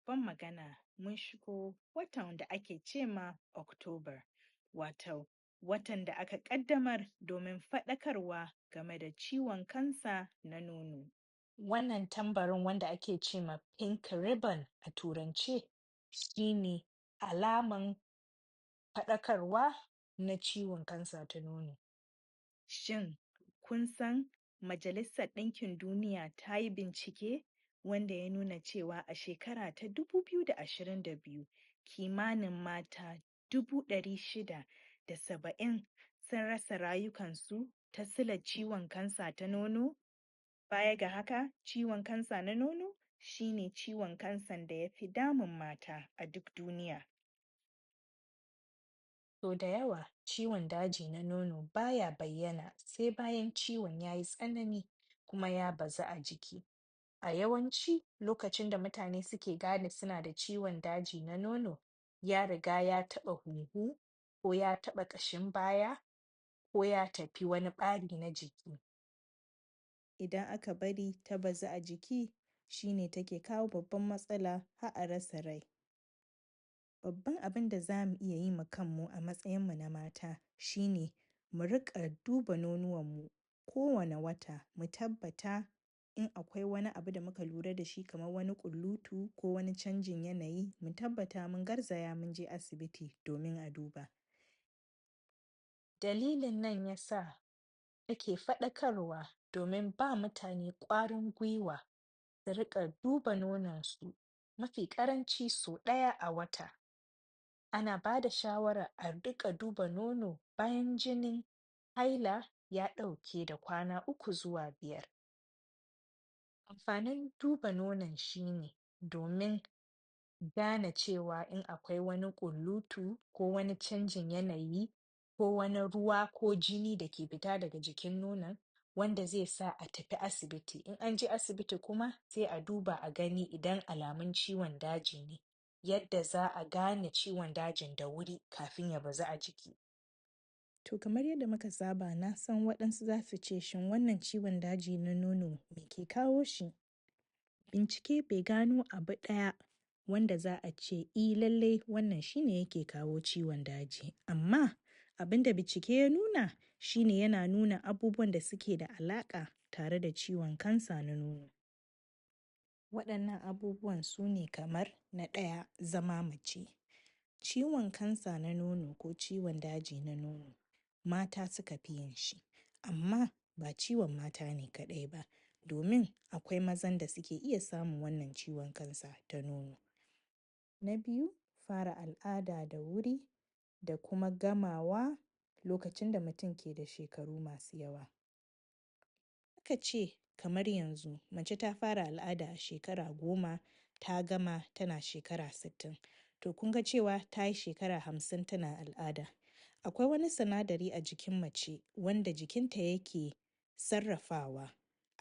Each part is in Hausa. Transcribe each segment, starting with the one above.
Babban magana, mun shigo watan da ake ce ma October, wato watan da aka ƙaddamar domin faɗakarwa game da ciwon kansa na nono. Wannan tambarin wanda ake ce ma pink ribbon a turance shi ne alaman faɗakarwa na ciwon kansa ta nono. Shin kun san Majalisar Ɗinkin Duniya ta yi bincike wanda ya nuna cewa a shekara ta 2022 kimanin mata 670,000 sun rasa rayukansu ta silar ciwon kansa ta nono? Baya ga haka, ciwon kansa na nono shi ne ciwon kansan da ya fi damun mata a duk duniya. Sau da yawa ciwon daji na nono baya bayyana sai bayan ciwon ya yi tsanani kuma ya bazu a jiki. A yawanci lokacin da mutane suke gane suna da ciwon daji na nono, ya riga ya taɓa huhu ko ya taɓa ƙashin baya ko ya tafi wani ɓari na jiki. Idan aka bari ta bazu a jiki shi ne take kawo babban matsala har a rasa rai. Babban abin da za mu iya yi ma kanmu a matsayinmu na mata shi ne mu riƙa duba nonuwanmu kowane wata, mu tabbata in akwai wani abu da muka lura da shi kamar wani ƙullutu ko wani canjin yanayi, mu tabbata mun garzaya mun je asibiti domin a duba. Dalilin nan ya sa ake faɗakarwa domin ba mutane ƙwarin gwiwa su riƙa duba nononsu mafi ƙaranci sau ɗaya a wata. Ana ba da shawara a riƙa duba nono bayan jinin haila ya ɗauke da kwana 3 zuwa 5. Amfanin duba nonon shi ne domin gane cewa in akwai wani ƙullutu ko wani canjin yanayi ko wani ruwa ko jini da ke fita daga jikin nonon wanda zai sa a tafi asibiti. In an je asibiti kuma sai a duba a gani idan alamun ciwon daji ne, yadda za a gane ciwon dajin da wuri kafin ya bazu a jiki. To kamar yadda muka saba, na san waɗansu za su ce, shin wannan ciwon daji na nono me ke kawo shi? Bincike bai gano abu ɗaya wanda za a ce i lallai wannan shi ne yake kawo ciwon daji, amma abin da bincike ya nuna shi ne yana nuna abubuwan da suke da alaƙa tare da ciwon kansa na nono. Waɗannan abubuwan su ne kamar: na ɗaya, zama mace. Ciwon kansa na nono ko ciwon daji na nono mata suka fi yin shi, amma ba ciwon mata ne kaɗai ba, domin akwai mazan da suke iya samun wannan ciwon kansa ta nono. Na biyu, fara al'ada da wuri da kuma gamawa lokacin da mutum ke da shekaru masu yawa. Aka ce kamar yanzu mace ta fara al'ada a shekara 10, ta gama tana shekara 60. To kun ga cewa ta yi shekara 50 tana al'ada. Akwai wani sinadari a jikin mace wanda jikinta yake sarrafawa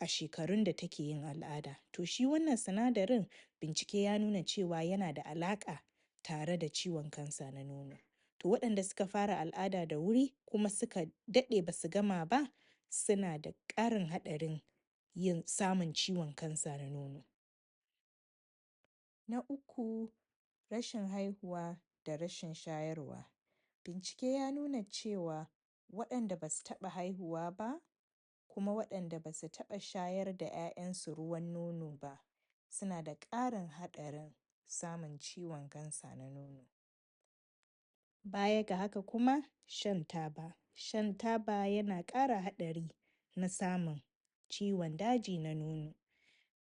a shekarun da take yin al'ada. To shi wannan sinadarin, bincike ya nuna cewa yana da alaƙa tare da ciwon kansa na nono. To waɗanda suka fara al'ada da wuri kuma suka daɗe ba su gama ba, suna da ƙarin haɗarin yin samun ciwon kansa na nono. Na uku, rashin haihuwa da rashin shayarwa. Bincike ya nuna cewa waɗanda ba su taɓa haihuwa ba kuma waɗanda ba su taɓa shayar da 'ya'yansu ruwan nono ba, suna da ƙarin haɗarin samun ciwon kansa na nono. Baya ga haka kuma, shan taba. Shan taba yana ƙara haɗari na samun ciwon daji na nono.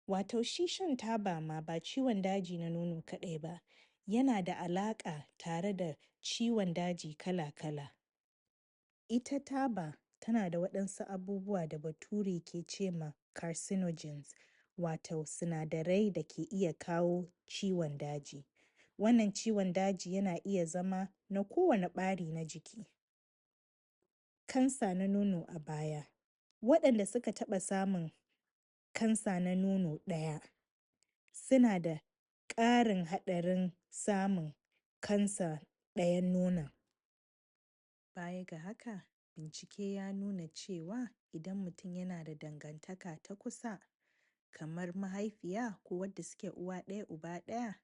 Wato shi shan taba ma ba ciwon daji na nono kaɗai ba, yana da alaƙa tare da ciwon daji kala-kala. Ita taba tana da waɗansu abubuwa da Bature ke ce ma carcinogens, wato sinadarai da ke iya kawo ciwon daji. Wannan ciwon daji yana iya zama na kowane ɓari na jiki. Kansa na nono a baya. Waɗanda suka taɓa samun kansa na nono ɗaya suna da ƙarin haɗarin samun kansa ɗayan nonon. Baya ga haka, bincike ya nuna cewa idan mutum yana da dangantaka ta kusa kamar mahaifiya ko wadda suke uwa ɗaya uba ɗaya.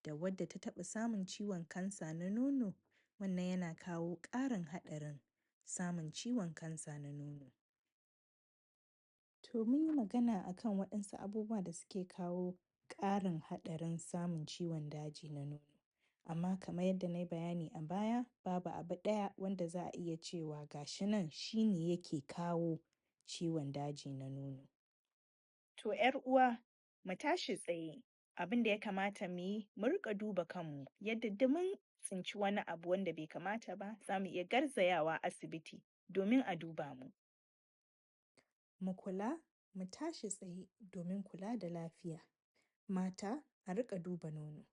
da wadda ta taɓa samun ciwon kansa na nono, wannan yana kawo ƙarin haɗarin samun ciwon kansa na nono. To mun yi magana akan waɗansu abubuwa da suke kawo ƙarin haɗarin samun ciwon daji na nono, amma kamar yadda na yi bayani a baya, babu abu ɗaya wanda za a iya cewa ga shi nan shi ne yake kawo ciwon daji na nono. To ‘yar uwa mu tashi tsaye, abin da ya kamata mu yi, mu riƙa duba kanmu yadda da mun tsinci wani abu wanda bai kamata ba, za mu iya garzayawa asibiti domin a duba mu. Mu kula, mu tashi tsaye domin kula da lafiya. Mata a riƙa duba nono.